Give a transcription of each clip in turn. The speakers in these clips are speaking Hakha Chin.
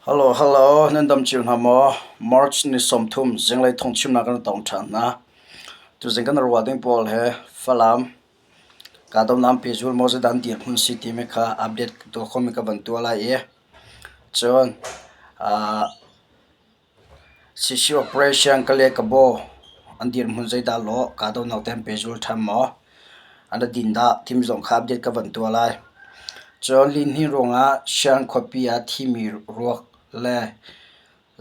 Hello, hello, nan dam cio hna maw? March ni 30 zinglei thawngchimnak kan tong ṭhan hna. Tuzing kan ruah ding pawl he Falam kahdohnak pehzul maw zeidah an dirhmun si timi kha update tuah khomi ka van tuah lai i cun CC operation Kale Kabaw an dirhmun zeidah lawh kahdohnak te an pehzul ṭhan maw? An ra din dah timi zong kha update ka van tuah lai. Cun lihnin ruangah Shan khuapi ah thimi ruak le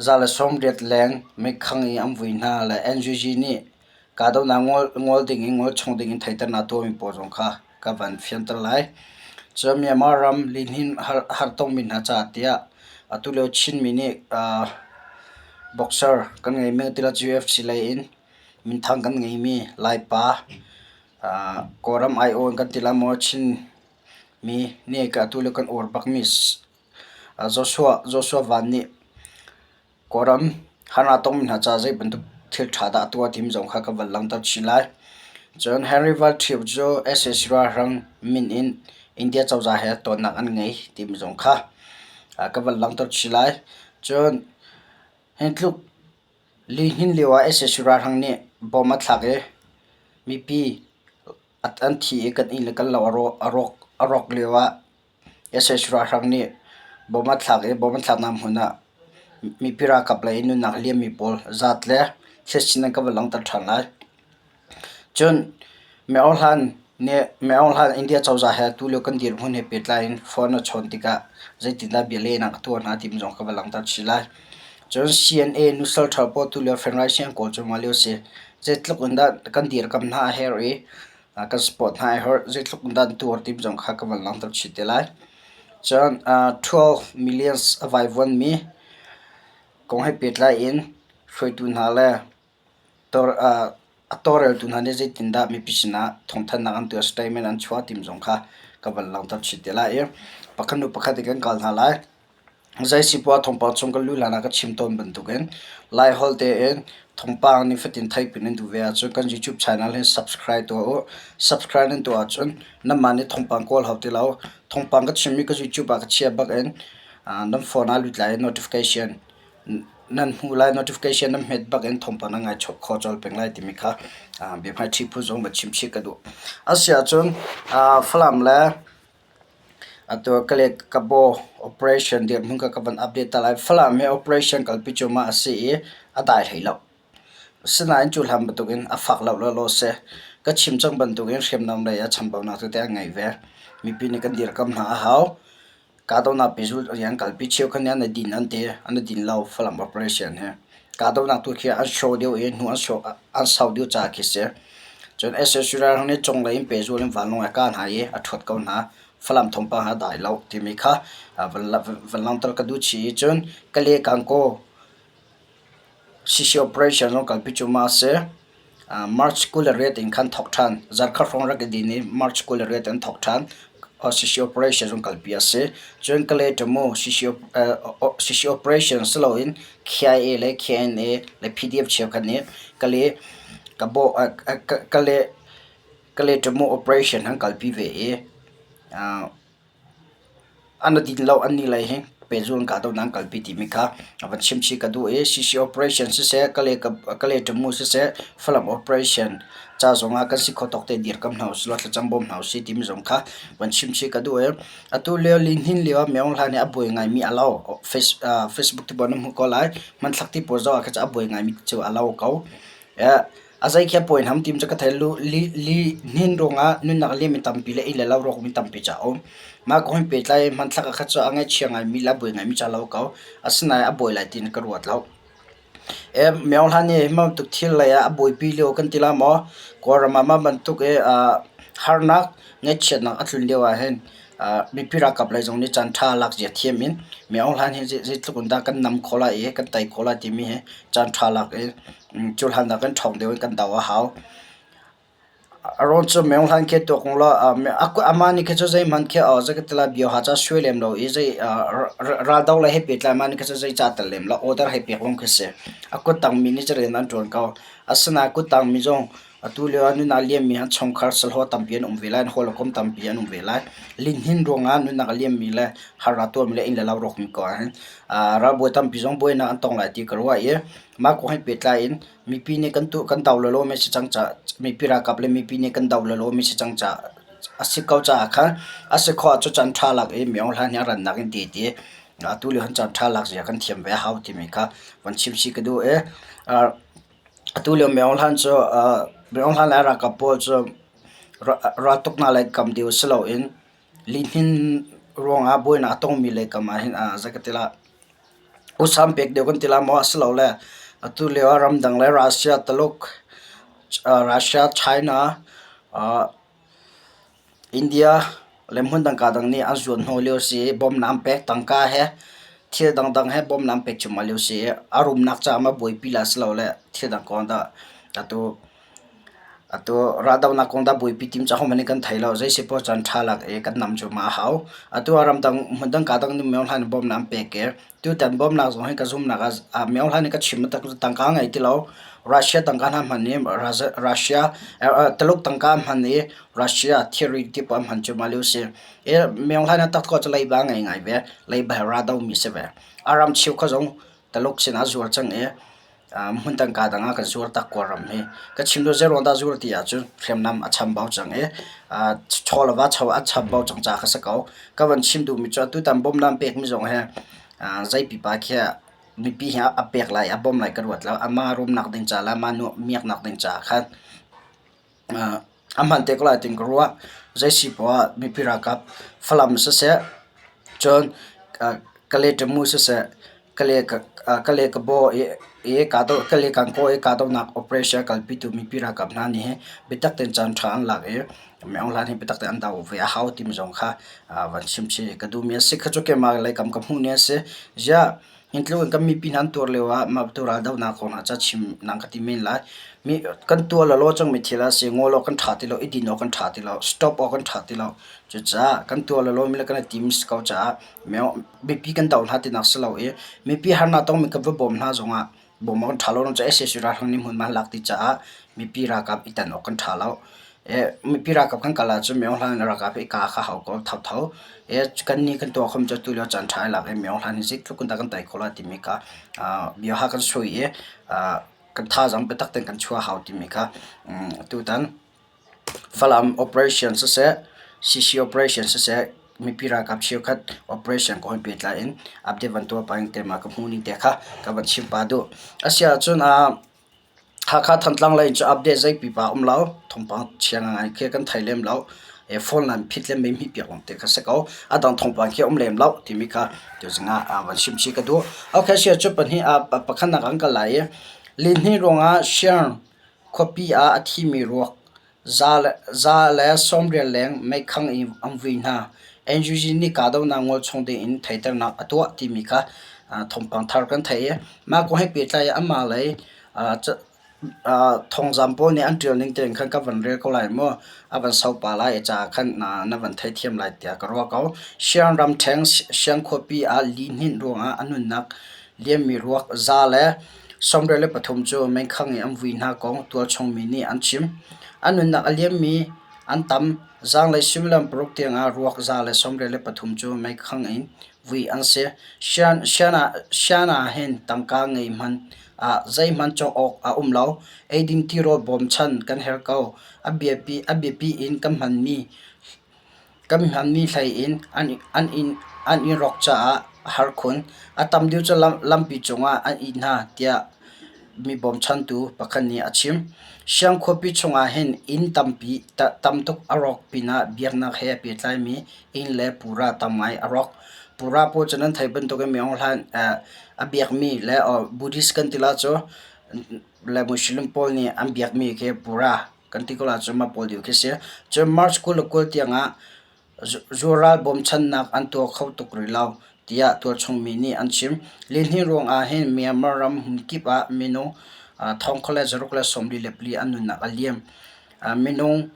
180 leng meikhang i an vui hna le NUG nih kahdohnak ngol ding in ngol chung ding in theihternak tuahmi pawl zong kha ka van fianter lai. Cun Myanmar ram lihnin hartongmi hna caah tiah atu lio Chinmi nih boxer kan ngeimi tila UFC lei in minthang kan ngeimi Laipa Kawlram aiawh in kan ti lai maw Chinmi nih atu lio kan uar bakmi Joshua Van nih Kawlram harnak tongmi hna caah zei bantuk thil ṭha dah a tuah timi zong kha ka van langhter chih lai. Cun Henry Van Ṭhio cu sac ralhrang min in India cozah he tonnak an ngei timi zong kha ka van langhter chih lai. Cun hi tluk lihnin lio ah sac ralhrang nih bom a thlak i mipi an thi i kan inn le kan lo a rawk lio ah sac ralhrang nih bom a thlak i bom an thlaknak hmun ah mipi ralkap lei in nunnak a liammi pawl zat le thilsining an ka van langhter ṭhan lai. Cun Myo Hlan nih Myo Hlan India cozah he tulio kan dirhmun he pehtlai in phone a chawn tikah zeitindah bia lehnak a tuah hna timi zong ka van langhter chih lai. Cun CNA nusal ṭhal pawl tulio Fenrai an kawl cuahmah lio a si. Zeitluk in dah kan dirkamh hna a herh i kan support hna a herh, zeitluk in dah an tuar timi zong kha ka van langhter chih te lai. Cun 12 millions a vaivuanmi kong he pehtlai in hruaitu hna le a tawlreltu hna nih zeitindah mipi sinah thawngthanhnak an tuah, statement an chuah timi zong kha ka van langhter chih te lai i pakhat hnu pakhat in kan kal hna lai. Zei sipuah thawngpang chung kan luh hlan ah ka chim tawn bantukin Laiholh tein thawngpang nifatin theihpi nan duh ve ahcun kan YouTube channel hi subscribe tuah u. Subscribe nan tuah ahcun nanmah nih thawngpang kawl hau ti lo. Thawngpang ka chimmi ka YouTube ah ka chiah bak in nan phone ah lut lai i notification nan hmuh lai. Notification nan hmet bak in thawngpang nan ngai kho colh peng lai timi kha biahmaiṭhi phu zong va chim chih ka duh. Asiahcun Falam le Atu Kalay-Kabaw operation dirhmun kha ka van update ta lai. Falam hi operation kalpi cuahmah a si i a dai hlei lo. Asinain cu hlan bantukin a fak lo lawlaw si. Ka chim cang bantukin hriamnam lei ah chambaunak tete an ngei ve. Mipi nih kan dirkamh hna a hau. Kahdohnak pehzulh rian kalpi cheukhat nih an i din an ti. An i din lo Falam operation hi. Kahdohnak tu khi an show deuh i hnu an sau deuh caah khi si. Cun sac ralhrang nih cunglei in pehzul in vanlawng a kah hna i a ṭhuat ko hna. Falam thawngpang a dai lo timi kha van langhter ka duh chih i cun Kale Kankaw CC operation zong kalpi cuahmah a si. March 28 in khan thawk ṭhan. Zarkhat hrawng rak i din i March 28 in thawk ṭhan. CC operation zong kalpi a si. Cun Kale Tamu CC operation si loin KIA le KNA le PDF cheukhat nih Kale Kale Tamu operation an kalpi ve i An ra din lo an nih lei hi pehzul in kahdohnak an kalpi timi kha a van chim chih ka duh i CC operation siseh Kale Tamu siseh Falam operation ca zong ah kan si kho tawk te dirkamh hna usih law thlacam bawm hna usih timi zong kha van chim chih ka duh i atu lio lihnin lio ah Myo Hla nih a buai ngaimi a lo. Facebook ti pawl na hmuh ko lai. Hmanthlak ti pawl zoh ah khan a buai ngaimi cu a lo ko. A zei khi a pawi hnam ti cu ka thei lu. Lihnin ruangah nunnak a liammi tampi le inn le lo rawkmi tampi ca a um. Mah kong hin pehtlai hmanthlak ah khat cu a ngaihchia ngaimi le a buai ngaimi ca lo ko. Asinain a buai lai tiin ka ruat lo. Myo Hlan hi hi bantuk thil lei ah a buaipi lio kan ti la maw? Kawlram ah mah bantuk i harnak, ngaihchiatnak a tlun lio ahhin mipi ralkap lei zong nih caanṭha lak zia thiam in Myo Hlan hi zeitluk in dah kan nam khawh lai i kan tei khawh lai timi hi caanṭha lak i Cu hlan ah kan ṭhawng deuh in kan do a hau. A rawn cu meng hlan khi tuak law amah nih khi cu zeihmanh khi zei ka ti lai bia ha ca suai lem lo i zei raldo lei he pehtlai amah nih khi cu zei ca tel lem lo order hei pek lawng khi si. A kuttang mi nih cu rian an ṭuan ko. Asinain kuttang mi zong. Atu lio ah nunnak a liammi an chungkhar sahlawh tampi an um ve lai, an hawikom tampi an um ve lai. Lihnin ruangah nunnak a liammi le har a tuarmi le inn le lo rawkmi ko ahhin ralbawi tampi zong buainak an tong lai ti ka ruah i mah kong he pehtlai in mipi nih kan tuah kan do lawlaw si cang caah mipi ralkap le mipi nih kan do lawlaw si cang caah a si ko caah khan a si khawh ahcun caan ṭha lak i Myo Hla nih a rannak in ti ti atu lio hin caan ṭha lak zia kan thiam ve a hau timi kha van chim chih ka duh i atu lio Myo Hlan cu Myo Hlan le a ralkap pawl cu raltuknak lei kam deuh si loin lihnin ruangah buainak a tongmi lei kam ah hin zei ka ti lai usam pek deuh kan ti lai maw asilole atu lio ah ramdang le Russia, Taluk, Russia, China, India le hmundang kaa dang nih an zuan hnawh lio a si i bawmhnak an pek. Tangka he thil dangdang he bawmhnak an pek cuahmah lio a si i a rumnak caah mah buaipi la silole thil dang kong dah atu atu raldohnak kong dah buaipi tim cu ahohmanh nih kan thei lo. Zeisipoh caan ṭha lak i kan nam cuahmah a hau. Atu ah ramdang hmundang kaa dang nih myo hlan in bawmhnak an pek i Tutan bawmhnak zong hi ka zumhnak ah Myo Hlan nih ka chim taktak tangka ngei ti lo. Russia tangka hna hman i Russia Taluk tangka hman i Russia thilri ti paoh hman cu mah lio si. I Myo Hlan ah taktak cu leiba ngei ngai ve. Leiba he ra domi si ve. A ram cheu kha zong Taluk sinah a zuar cang i hmun tangka dang ah kan zuar tak Kawlram hi. Ka chim cu zeiruang dah zuar ti ahcun hriamnam a chambau cang i chaw le va cho a chambau cang caah ka si ko. Ka van chim duhmi cu atutan bawmhnak an pekmi zong hi zei pipa khi mipi hi a pek lai a bawmh lai ka ruat lo. Amah rumnak ding ca le amah miaknak ding caah khan A hman te ko lai tiin ka ruah. Zei si poah ah mipi ralkap Falam siseh, cun Kale-Tamu siseh, Kale-Kabaw i Kale-Kankaw i kahdohnak operation a kalpitu mipi ralkap hna nih hin biatak tein caan ṭha an lak i Myo Hlan hi biatak tein an doh ve a hau timi zong kha van chim chih ka duhmi a si. Kha cu keimah lei kam ka hmuhmi a si. Ziah Hi tluk in kan mipi hna an tuar lio ah mah bantuk raldohnak kong hna ca chim nan ka ti men lai. Mi kan tuar lawlaw cangmi thil a si. Ngawl awk kan ṭha ti lo, i din awk kan ṭha ti lo, stop awk kan ṭha ti lo. Cucaah kan tuar lawlaw mi le kan i tim si ko caah mipi kan doh hna tinak si lo i mipi harnak tongmi kan va bawm hna zongah bawm awk an ṭha lo cu sac ralhrang nih hmunhma an lak dih caah mipi ralkap i tan awk kan ṭha lo. Mipi ralkap kan kal ahcun Myo Hlan ralkap hi kaa kha hau ko thotho. Kannih kan tuah khom cu atu lio caan ṭha i lak i Myo Hlan hi zeitluk in dah kan tei khawh lai timi kha bia ha kan sui i kan thazaang biatak tein kan chuah hau timi kha tutan Falam operation siseh, CC operation siseh, mipi ralkap cheukhat operation kong he pehtlai in update van tuah pah in keimah ka hmuh ning te kha ka van chim pah duh. Asiahcun Hakha Thantlang lei cu update zei pipa a um lo. Thawngpang chia ngai khi kan thei lem lo. Phone line phit le mei hmih piak lawng te kha si ko. A dang thawngpang khi a um lem lo timi kha tuzing ah van chim chih ka duh. Okay, sia cu pahnih pakhatnak an kal lai i lihnih ruangah Siang Khuapi ah a thimi ruak 180 leng meikhang in an vui hna. NUG nih kahdohnak ngol chung dingin theihternak a tuah timi kha thawngpang thar kan theih i mah kong he pehtlai in anmah lei thawngzam pawl nih an ṭial ning tein khan ka van rel ko lai mu. A van sau pah lai i caah khan na van theithiam lai tiah ka ruah ko. Siang ramṭheng Siang khuapi ah lihninh ruangah a nunnak liammi ruak 123 cu meikhang i an vui hna kong tualchung mi nih an chim. An nunnak a liammi an tam. Zaanglei suimilam paruk tiangah ruak 123 cu meikhang in vui an si. Sian ah hin tangka ngei hmanh ah zeihmanh cawk awk a um lo. Eidin tirawl bawmchan kan herh ko. A biapi in kan hmanmi Kan hmanmi hlei in an i rawk caah a har khun. A tam deuh cu lampi cungah an it hna, tiah mi bawmchantu pakhat nih a chim. Siang khuapi chungah hin inn tam tuk a rawk pinah biaknak he pehtlaimi inn le pura tam ngai a rawk. Pura pawl cu nan theih bantukin mi Aung Hlaing a biakmi le Buddhist kan ti la cu le Muslim pawl nih an biakmi khi pura kan ti ko la cu mah pawl deuh khi si. Cun March 29 tiangah zualral bawmchannak an tuah kho tuk rih lo tiah tualchung mi nih an chim. Lihnin ruangah hin Myanmar ram hmunkip ah minung thong le zaruk le 44 an nunnak a liam. Minung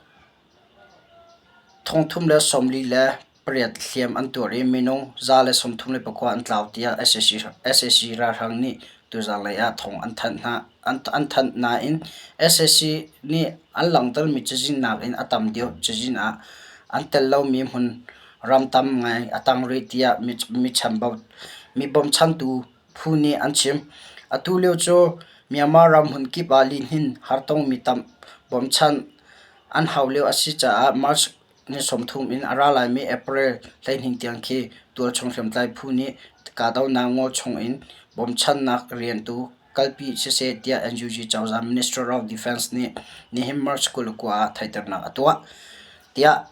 thongthum le 48 hliam an tuar i minung 134 an tlau tiah sac ralhrang nih tuzanlei ah thawng an thanh hna. An thanh nain sac nih an langhtermi cazin nakin a tam deuh cazin ah an tel lomi hmun ram tam ngai a tang rih tiah mi bawmchantu phu nih an chim. Atu lio cu Myanmar ram hmun kip ah lihnin hartongmi tam bawmchan an hau lio a si caah March ni 30 in a ra laimi April 12 tiang khi tualchung hriamtlai phu nih kahdohnak ngol chung in bawmchannak rian tu kalpi siseh tiah NUG cozah Minister of Defense nih nihin March 29 ah theihternak a tuah. Tiah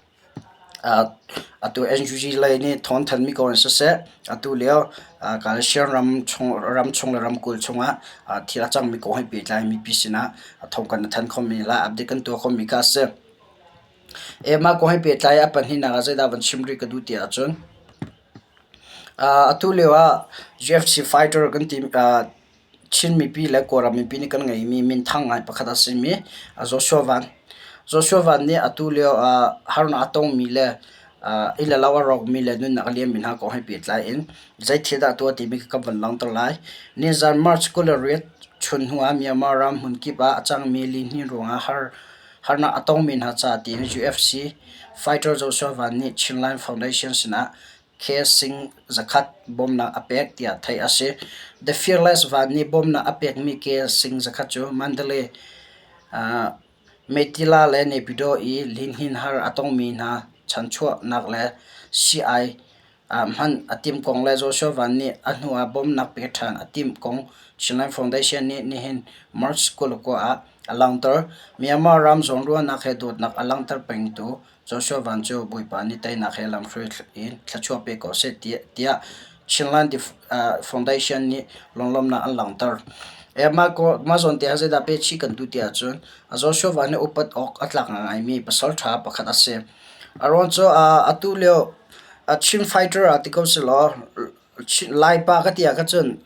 atu NUG lei nih thawngthanhmi kong in siseh, atu lio Galatian ram chung le ramkulh chungah thil a cangmi kong he pehtlai mipi sinah thawng kan thanh khomi le update kan tuah khomi kha a si. Mah kong he pehtlai a pahnihnak ah zeidah van chim rih ka duh ti ahcun atu lio ah UFC fighter kan ti Chin mipi le Kawlram mipi nih kan ngeimi minthang ngai pakhat a simi Joshua Van. Joshua Van nih atu lio ah harnak a tongmi le inn le lo a rawkmi le nunnak a liammi hna kong he pehtlai in zei thil dah a tuah timi kha ka van langhter lai. Nizan March 28 chun hnu ah Myanmar ram hmunkip ah a cangmi lihnin ruangah harnak a tongmi hna ca tiin UFC fighter Joshua Van nih Chinland Foundation sinah Sing zakhat bawmnak a pek tiah theih a si. The Fearless Van nih bawmnak a pekmi sing zakhat cu Mandalay, Meiktila le Naypyidaw i lihnin har a tongmi hna chanchuahnak le sii-ai hman a timh kong le Joshua Van nih a hnu ah bawmnak pek ṭhan a timh kong Chinland Foundation nih nihin March 29 ah a langhter. Myanmar ram zawnruahnak he dawtnak a langhter pengtu Joshua Van cu Bawipa nih teinak he lamhruai in thluachuah pe ko seh tiah Chinland Foundation nih lunglawmhnak an langhter. Mah zawn te ah zeidah pechih kan duh ti ahcun Joshua Van hi upat awk a tlak ngaingaimi pasal ṭha pakhat a si. A ruang cu atu lio Chin fighter ah ti ko selaw Laipa ka ti ah khan cun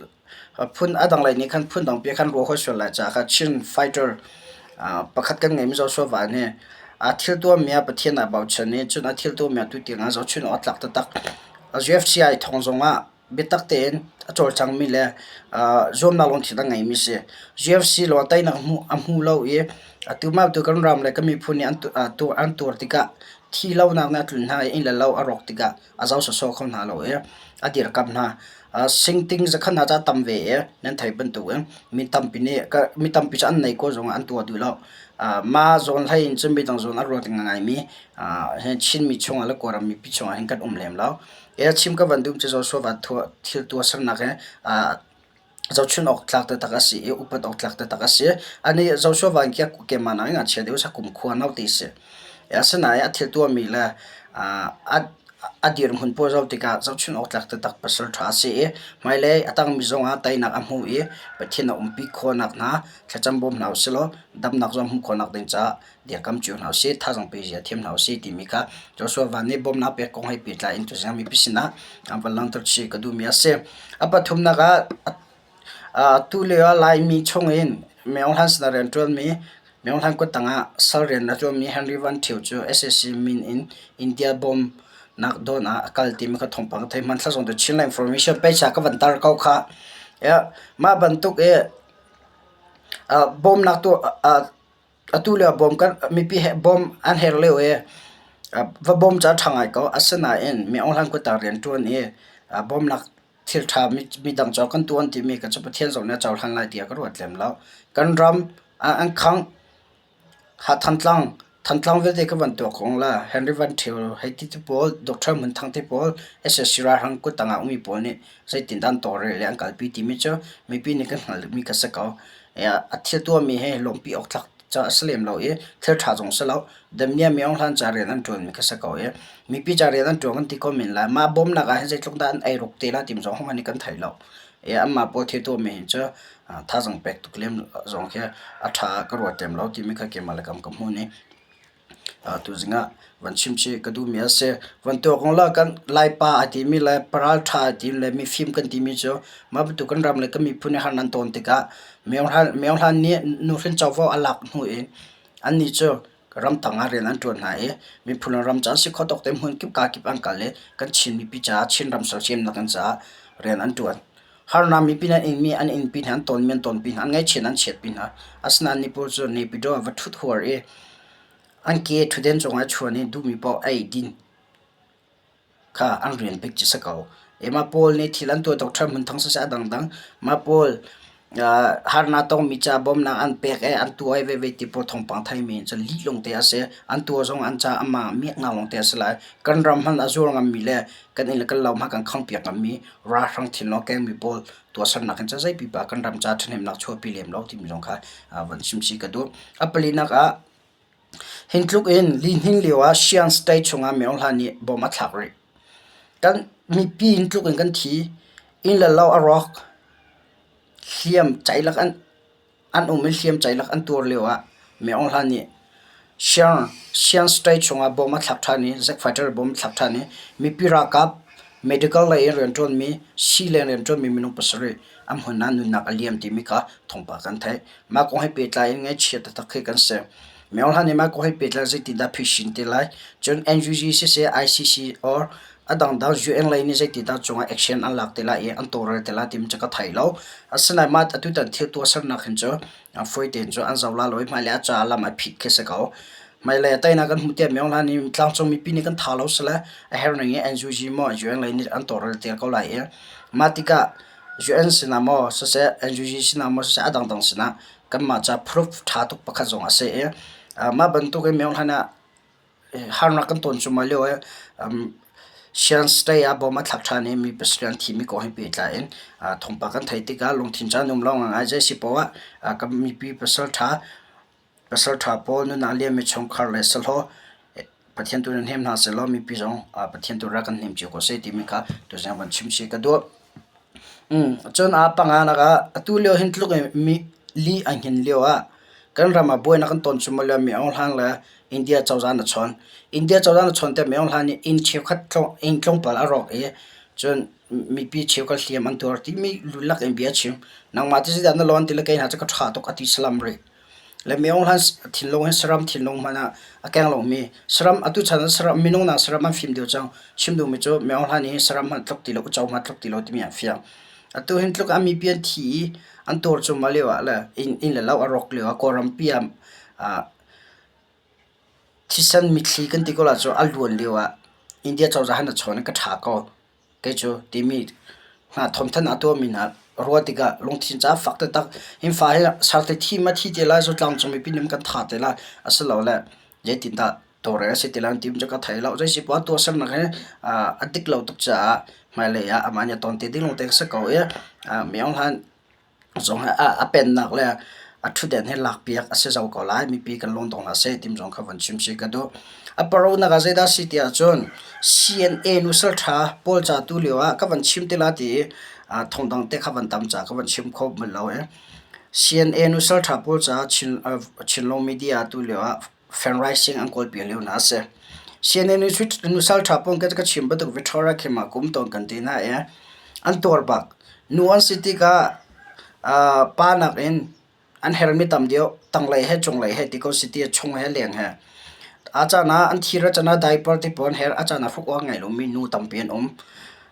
phun a dang lei nih khan phun dangpi ah khan ruah hawi sual lai caah khan Chin fighter pakhat kan ngeimi Joshua Van hi aa thil tuahmi ah Pathian aa bochan i cun a thil tuahmi ah tutiang ah zohchun awk a tlak taktak. UFCI thawng zongah biatak tein a cawlcangmi le zuamnak lungthin a ngeimi si. UFC lawng teinak a hmu lo i atu mah tu kan ram le kan miphun nih an tuar tikah thi lonak nih a tlun hna i inn le lo a rawk tikah a zoh sawsawh kho hna lo i a dirkamh hna. Singting zakhat hna cu a tam ve i nan theih bantukin mi tampi nih mi tampi cu an nei ko zongah an tuah duh lo. Mah zawn hlei in cun midang zawn a ruat ngaingaimi Chinmi chungah le Kawlram mipi chungah hin kan um lem lo. Chim ka van duh cu Joshua thil tuahsernak hi zohchunh awk tlak taktak a si i upat awk tlak taktak a si. Anih Joshua Van khi keimah nakin ngakchia deuh a kumkhua naute a si. Asinain a thil tuahmi le a dirhmun pawl zoh tikah zohchunh awk tlak taktak pasal ṭha a si i hmailei a tangmi zongah teinak a hmu i Pathian a umpi khawhnak hna thlacam bawm hna usih law damnak zong hmuh khawhnak ding caah dirkamh cio hna usih, thazaang pe zia thiam hna usih timi kha Joshua Van nih bawmhnak pek kong he pehtlai in tuzing mipi sinah an van langhter chih ka duhmi a si. A pathumnak ah atu lio ah Laimi chungin Maung Hlan sinah rianṭuanmi Maung Hlan kuttang ah sal rian a ṭuanmi Henry Van Ṭhio cu sac min in India bawmnak dawn ah a kal timi kha thawngpang ka thei. Hmanthlak zong cu Chinland Information page ah ka van tar ko khah. Mah bantuk i bawmnak tuah Atu lio bawm kan mipi he bawm an herh lio i va bawm cu a ṭha ngai ko. Asinain mi aung kuttang rianṭuan i bawmnak thil ṭha midang cu kan tuah an timi kha cu Pathian zong nih a cohlan lai tiah ka ruat lem lo. Kan ram an khangh. Thantlang Thantlang vialte ka van tuak kong la Henry Van Ṭhio hei ti ti pawl, Doctor Hmun Thang te pawl, SSC ralhrang kuttang ah ummi pawl nih zeitindah an tawlrel le an kalpi timi cu mipi nih kan hngalhmi kha si ko. A thil tuahmi hi lawmhpi awk tlak ca a si lem lo i thil ṭha zong si lo. Damian Myo Hlan ca rian an ṭuanmi kha si ko i mipi ca rian an ṭuan kan ti ko men lai. Mah bawmnak ah hin zeitluk dah an eiruk te lai timi zong hohmanh nih kan thei lo. I anmah pawl thil tuahmi hi cu thazaang pek tuk lem zong khi a ṭha ka ruat lem lo timi kha keimah le kam ka hmuh ning. Tuzing ah van chim chih ka duhmi a si. Van tuak la kan Laipa a timi le paralṭha a timi le mifim kan timi cu mah bantuk kan ram le kan miphun i har nan tawn tikah Myo Hlan nih nuhrin covo a lak hnu in annih cu ramtang ah rian an ṭuan hna i miphun le ram ca an si kho tawk te hmun kip ka kip an kal i kan Chin mipi caah Chin ram sersiamnak an caah rian an ṭuan. Harnak mipi an ingmi an ingpi hna, an tonmi an tonpi hna, an ngaihchiat an chiatpi hna. Asinain ni pawl cu Naypyidaw ah va ṭhut huar i an ke ṭhutden cungah chuan i duhmi paoh ei din kha an rian bik cu si ko. Mah pawl nih thil an tuah tuk ṭhan hmun thang siseh a dangdang. Mah pawl harnak tongmi ca bawmhnak an pek i an tuah i veve ti pawl thawngpang theimi cu lih lawngte a si. An tuah zong an ca amah miaknak lawngte a si lai. Kan ram hmanh a zuar ngammi le kan inn le kan lo hmanh kan khanghpiak ngammi ralhrang thinlung a kengmi pawl tuahsernak in cun zei pipa kan ram ca ṭhahnemnak chuahpi lem lo timi zong kha van chim chih ka duh. A palinak ah hin tluk in lihnin lio ah Shan State chungah Min Aung Hlaing nih bom a thlak rih. Kan mipi hin tluk in kan thi. Inn le lo a rawk. Hliam ceilak an An um i hliam ceilak an tuar lioah Min Aung Hlaing nih Shan State chungah bom a thlak ṭhan i Zack fighter bom a thlak ṭhan i mipi ralkap medical lei in rianṭuanmi siileng rianṭuanmi minung pasarih an hmun ah nunnak a liam timi kha thawngpang kan theih. Mah kong he pehtlai in ngaihchia taktak khi kan si. Min Aung Hlaing nih mah kong he pehtlai zeitindah phisin te lai? Cun NUG siseh ICC or a dangdang UN lei nih zeitindah cungah action an lak te lai i an tawlrel te lai timi cu ka thei lo. Asinain mah atutan thil tuahsernak hin cu fawi tein cu an zoh la lo i hmailei ah ca lam a phit khi si ko. Hmailei ah teinak kan hmuh tiah Myo Hla nih tlangcung mipi nih kan tha lo sile a herh ning i NUG maw UN lei nih an tawlrel te ko lai i mah tikah UN sinah maw siseh NUG sinah maw siseh a dangdang sinah kanmah ca proof ṭha tuk pakhat zong a si i mah bantuk in Myo Hla ah Harnak kan ton cuahmah lio i Shan State ah bom a thlak ṭhan i mi pasarih an thimi kong he pehtlai in thawngpang kan theih tikah lungthin caan um lo ngaingai. Zei si poah ah kan mipi pasalṭha pasalṭha pawl nunnak liammi chungkhar le sahlaw Pathian tu in hnem hna sehlaw mipi zong Pathian tu rak kan hnem cio ko seh timi kha tuzing van chim si ka duh. Cun a panganak ah atu lio hin tluk in mi li a hngin lio ah kan ram ah buainak kan ton cuahmah lio mi Aung Hlaing le India cozah na chawn. India cozah na chawn tiah Mi Aung Hlaing nih inn cheukhat inn tlawmpal a rawk i cun mipi cheukhat hliam an tuar timi lulak in bia a chim. Nangmah ti zeidah na lawn ti le kei hna cu ka ṭha tuk a ti salam rih. Le Mi Aung Hlaing thinlung hi saram thinlung hmanh ah a keng lomi saram atu chan ah saram minung nak saram an fim deuh cang. Chim duhmi cu Mi Aung Hlaing nih saram hmanh tluk ti lo, uco hmanh tluk ti lo timi an fiang. Atu hin tluk ah mipi an thi i an tuar cuahmah lio ah le inn le lo a rawk lio ah Kawlrampi ah Thisen mitthli kan ti ko lai cu a luan lio ah India cozah han a chawn i ka ṭha ko kei cu timi hna thawngthanh a tuahmi hna ruah tikah lungthin ca fak taktak hin fa hi sarte thi ma thi te lai cu tlangcung mipi nih kan tha te lai asilole zeitindah tawlrel a si ti lai ti cu ka thei lo. Zei si poah tuahsernak hi a dik lo tuk caah hmailei ah amah nih a ton te ding lawngte a si ko i mi Aung Hlaing zong hi a pennak le a ṭhutden hi lakpiak a si zau ko lai. Mipi kan lung dong hlah seh timi zong kha van chim chih ka duh. A paronak ah zeidah a si ti ahcun CNA nusal ṭha pawl ca tu lio ah ka van chim te la ti i thawngdang te kha van tam ca ka van chim kho bal lo i CNA nusal ṭha pawl ca Chinlung media tu lio ah fundraising an kawlpi lio hna a si. CNN nusal ṭha pawl ka chim bantuk Victoria Kim ah kum tawn kan ti hna i an tuar bak. Nu an si tikah pa nakin an hermi tam deuh, tanglei he cunglei he ti ko si ti chung he leng he. A caan ah an thir a caan ah diaper ti pawl an her, a caan ah hruk awk a ngei lomi nu tampi an um.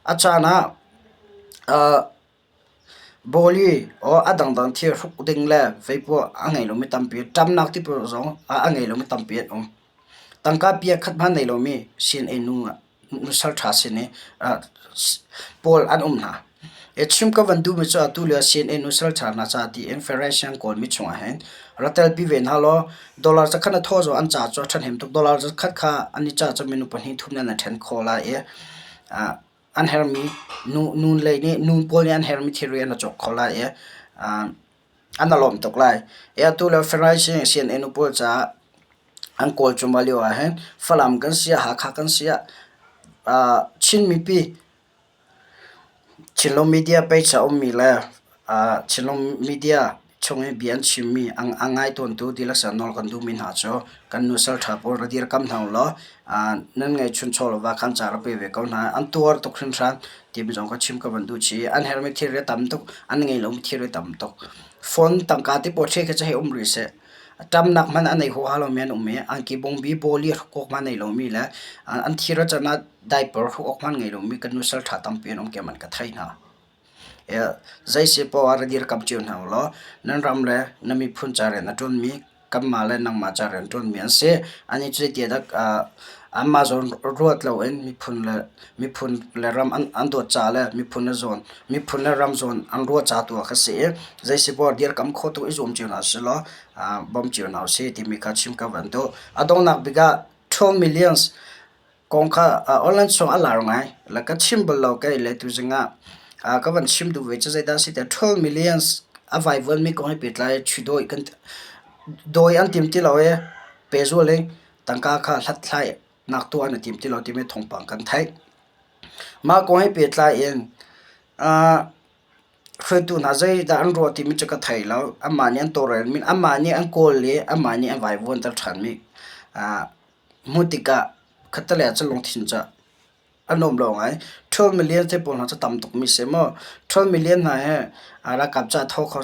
A caan ah Bawli or a dangdang thil hruk ding le veipuah a ngei lomi tampi, ṭamnak ti pawl zong a ngei lomi tampi an um. Tangka pia khat hmanh nei lomi sin-ei nu nusal ṭha sin i pawl an um hna. I chim ka van duhmi cu atu lio sin-ei nusal ṭha hna ca tiin Federation Kawlmi chungah hin ra telpi ve hna law dollar zakhat na thawh zong an ca cu a ṭhahnem tuk. Dollar zakhat kha an i cah cu minung pahnih thum nih an ṭhen khawh lai i an herhmi nu lei nih nu pawl nih an herhmi thilri an i cawk kho lai i an i lawm tuk lai. Atu le Farisee sianginn nu pawl caah an kawl cuahmah lio ahhin Falam kan si ah Hakha kan si ah Chin mipi Chinlung media page a ummi le Chinlung media chung i bia an chimmi a ngai tawntu dihlak sin nawl kan duhmi hna cu kan nusal ṭha pawl ra dirkamh hna u law nan ngeihchun chaw le va kha an ca ra pe ve ko hna. An tuar tuk hringhran timi zong kha chim ka van duh chih. An herhmi thilri a tam tuk, an ngei lomi thilri a tam tuk. Phone tangka ti pawl ṭhe khi cu hei um rih seh. Ṭamnak hmanh a nei huaha lomi an um i angki bungbi bawli hruk awk hmanh a nei lomi le an thir a can ah diaper hruk awk hmanh ngei lomi kan nusal ṭha tampi an um tiah man ka thei hna. Zei si poah ah ra dirkamh cio hna ulaw nan ram le na miphun ca rian a ṭuanmi kanmah le nangmah ca rian ṭuanmi an si. Annih cu zeiti ah dah anmah zawn ruat loin miphun le miphun le ram an dawt ca le miphun le zawn miphun le ram zawn an ruah ca tu ah kha si i zei si poah dirkamh khawh tu i zuam cio hna usih law bawm cio hna usih timi kha chim ka van duh. A donghnak bik ah 12 millions kong kha online chung a lar ngai. La ka chim bal lo kei le tuzing ah ka van chim duh ve cu zeidah a si tiah 12 millions a vaivuanmi kong he pehtlai chudawi kan dawi an tim ti lo i pehzul in tangka kha hlathlai nak tuah an i tim ti lo timi thawngpang kan theih. Mah kong he pehtlai in hruaitu hna zeidah an ruah timi cu ka thei lo. Amah nih an tawlrelmi, amah nih an kawl i amah nih an vaivuanter ṭhanmi hmuh tikah khattelei ah cun lungthin cu a nuam lo ngai. 12 million te pawl hna cu tam tukmi si maw? 12 million hna hi ralkap caah thaw kho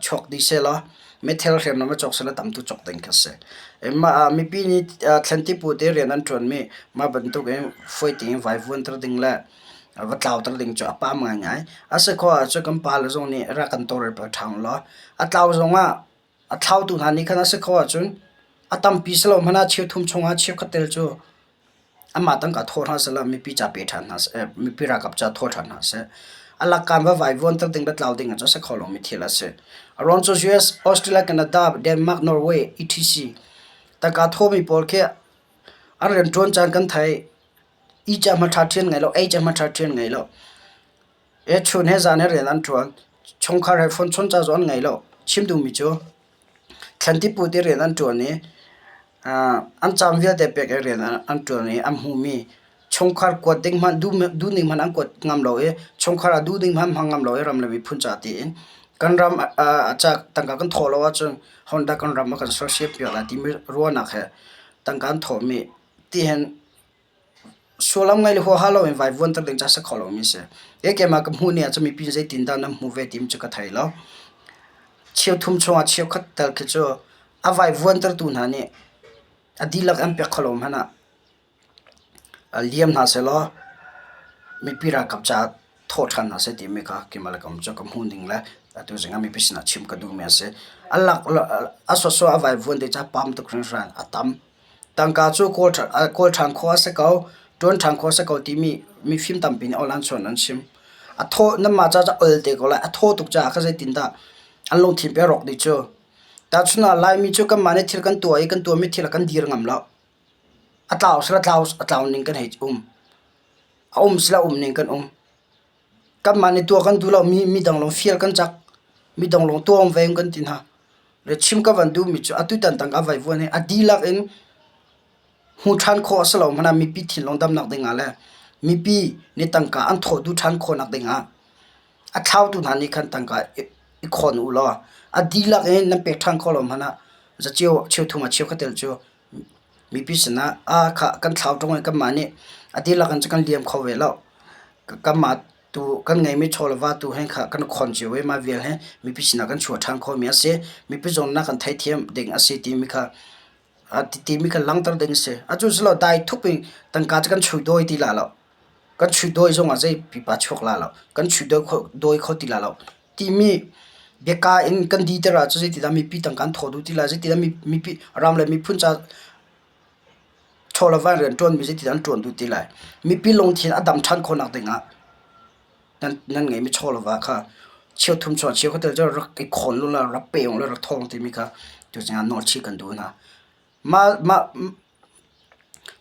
chuak dih sehlaw meithal hriamnam a cawk sehlaw tam tu cawk ding khi a si. Mah ah mipi nih thlanti pu te rian an ṭuanmi mah bantuk in fawi tein vaivuanter ding le va tlauter ding cu a pam ngaingai. A si khawh ahcun kan pale zong nih rak kan tawlrel piak ṭhan ulaw a tlau zongah a thlautu hna nih khan a si khawh ahcun a tampi si lo hmanh ah cheuthum chungah cheukhat tel cu amah tangka thawh hna sehlaw mipi ca pe ṭhan hna seh, mipi ralkap ca thaw ṭhan hna seh. A lakkaan va vaivuanter ding le tlau ding ah cun a si kho lomi thil a si. A ruang cu US, Australia, Canada, Denmark, Norway, etc. Tangka thawmi pawl khi an rianṭuan caan kan theih. I ca hmanh ṭha ṭhian ngei lo, ei ca hmanh ṭha ṭhian ngei lo. E chun he zan he rian an ṭuan. Chungkhar he phone chawnh ca zong an ngei lo. Chim duhmi cu thlantipu ti rian an ṭuan i an caan vialte pek i rian an ṭuan i an hmuhmi chungkhar kuat ding hmanh duh ning hmanh an kuat ngam lo i chungkhar ah duh ding hmanh hmang ngam lo i ram le miphun ca tiin kan ram ca tangka kan thawh lo ahcun Honda kan ram a kan sersiam piak lai timi ruahnak he tangka an thawhmi tihin Sullam ngei le huaha loin vaivuanter ding cu a si kho lomi a si. Kei keimah ka hmuh ni ahcun mipi zeitindah nan hmuh ve timi cu ka thei lo. Cheuthum chungah cheukhat tal khi cu a vaivuantertu hna nih a dihlak an pek kho lo hmanh ah liam hna sehlaw mipi ralkap caah thawh ṭhan hna seh timi kha keimah le kam cu ka hmuh ning le atu zing ah mipi sinah chim ka duhmi a si. A lak a sawsawh a vaivuan te cu a pam tuk hringhran a tam. Tangka cu kawl ṭhan khawh a si ko, ṭuan ṭhan khawh a si ko timi mifim tampi nih aw-lan chuan an chim. A thaw nanmah ca cu ol te ko lai. A thaw tuk caah kha zeitindah an lungthin pe a rawk dih cu. Tahchun ah Laimi cu kanmah nih thil kan tuah i kan tuahmi thil ah kan dir ngam lo. A tlau sila tlau a tlau ning kan hei um. A um sila um ning kan um. Kanmah nih tuah kan duh lo mi midang lawng fial kan cak. Midang lawng tuah ve kan ti hna. Le chim ka van duhmi cu atutan tangka vaivuan hi a dihlak in hmu ṭhan khawh a si lo hmanh ah mipi thinlung damnak ding ah le mipi nih tangka an thawh duh ṭhan khawhnak ding ah a thlautu hna nih khan tangka i khawn u law a dihlak in nan pek ṭhan khawh lo hmanh ah zaceo cheuthum ah cheukhat tel cu Mipi sinah aa khah kan thlau ṭung i kanmah nih a dihlak in cun kan liam kho ve lo. Kanmah tu kan ngeihmi chaw le va tu he kha kan khon cio i mah vial hi mipi sinah kan chuah ṭhan khawhmi a si. Mipi zong na kan theithiam ding a si timi kha timi kha langhter ding a si. Atu cu lo dai thup in tangka cu kan chui dawi ti la lo. Kan chui dawi zongah zei pipa chuak la lo. Kan chui dawi kho ti la lo. Timi biaka in kan diter ahcun zeitindah mipi tangka an thaw duh ti lai, zeitindah mipi ram le miphun ca chaw le van rian ṭuanmi zeitindah an ṭuan duh ti lai. Mipi lungthin a dam ṭhan khawhnak dingah nan, nan ngeihmi chaw le va kha cheuthum chuah cheukhat tel cu rak i khawn u law rak pe u law rak thawng timi kha tuchun ah nawlchih kan duh hna. Mah mah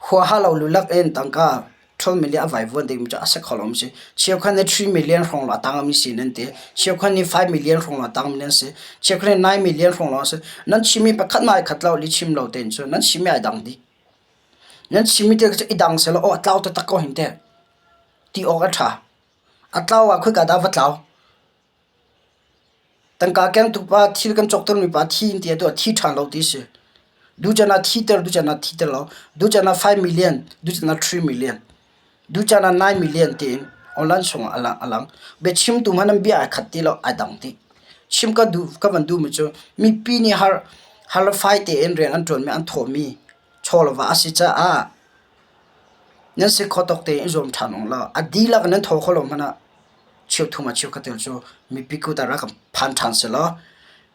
huaha lo lulak in tangka 12 million a vaivuan dingmi cu a si kho lomi si. Cheukhat nih 3 million hrawng lawng a tangmi si nan ti. Cheukhat nih 5 million hrawng lawng a tangmi nan si. Cheukhat nih 9 million hrawng lawng a si. Nan chimmi pakhat mah ai khat lo, lihchim lo tein cun nan chimmi ai dang dih. Nan chimmi te cu i dang sehlaw aw a tlau taktak ko hin teh ti awk a ṭha. A tlau ah khoika dah va tlau? Tangka kengtu pa thil kan cawktermi pa thi in ti atu ah thi ṭhan lo ti si. Ducan ah thiter, ducan ah thiter lo. Ducan ah 5 million, ducan ah 3 million, ducan ah 9 million tiin online chungah a lang. A lang. Biachimtu hmanh an bia ai khat ti lo, ai dang dih. Chim ka duh, ka van duhmi cu mipi nih har, har le fai tein rian an ṭuanmi an thawhmi chaw le va a si caah nan si kho tawk tein i zuam ṭhan ung law a dihlak in nan thaw kho lo hmanh ah. Cheuthum ah cheukhat tel cu mipi kut ah rak kan phan ṭhan sehlaw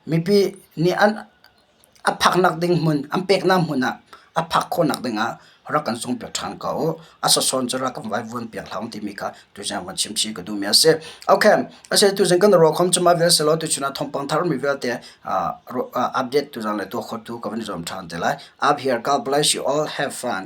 mipi nih an a phaknak ding hmun an peknak hmun ah a phak khawhnak ding ah rak kan sungpiak ṭhan ko u. A sasawn cu rak kan vaivuan piak hlah u timi kha tuzing ah van chim chih ka duhmi a si. Okay, asi tuzing kan ruakhom cu mah vial si law tuchun ah thawngpang thar mi vialte update tuzang le tuah khotu ka van i zuam ṭhan te lai. Up here, God bless you all. Have fun.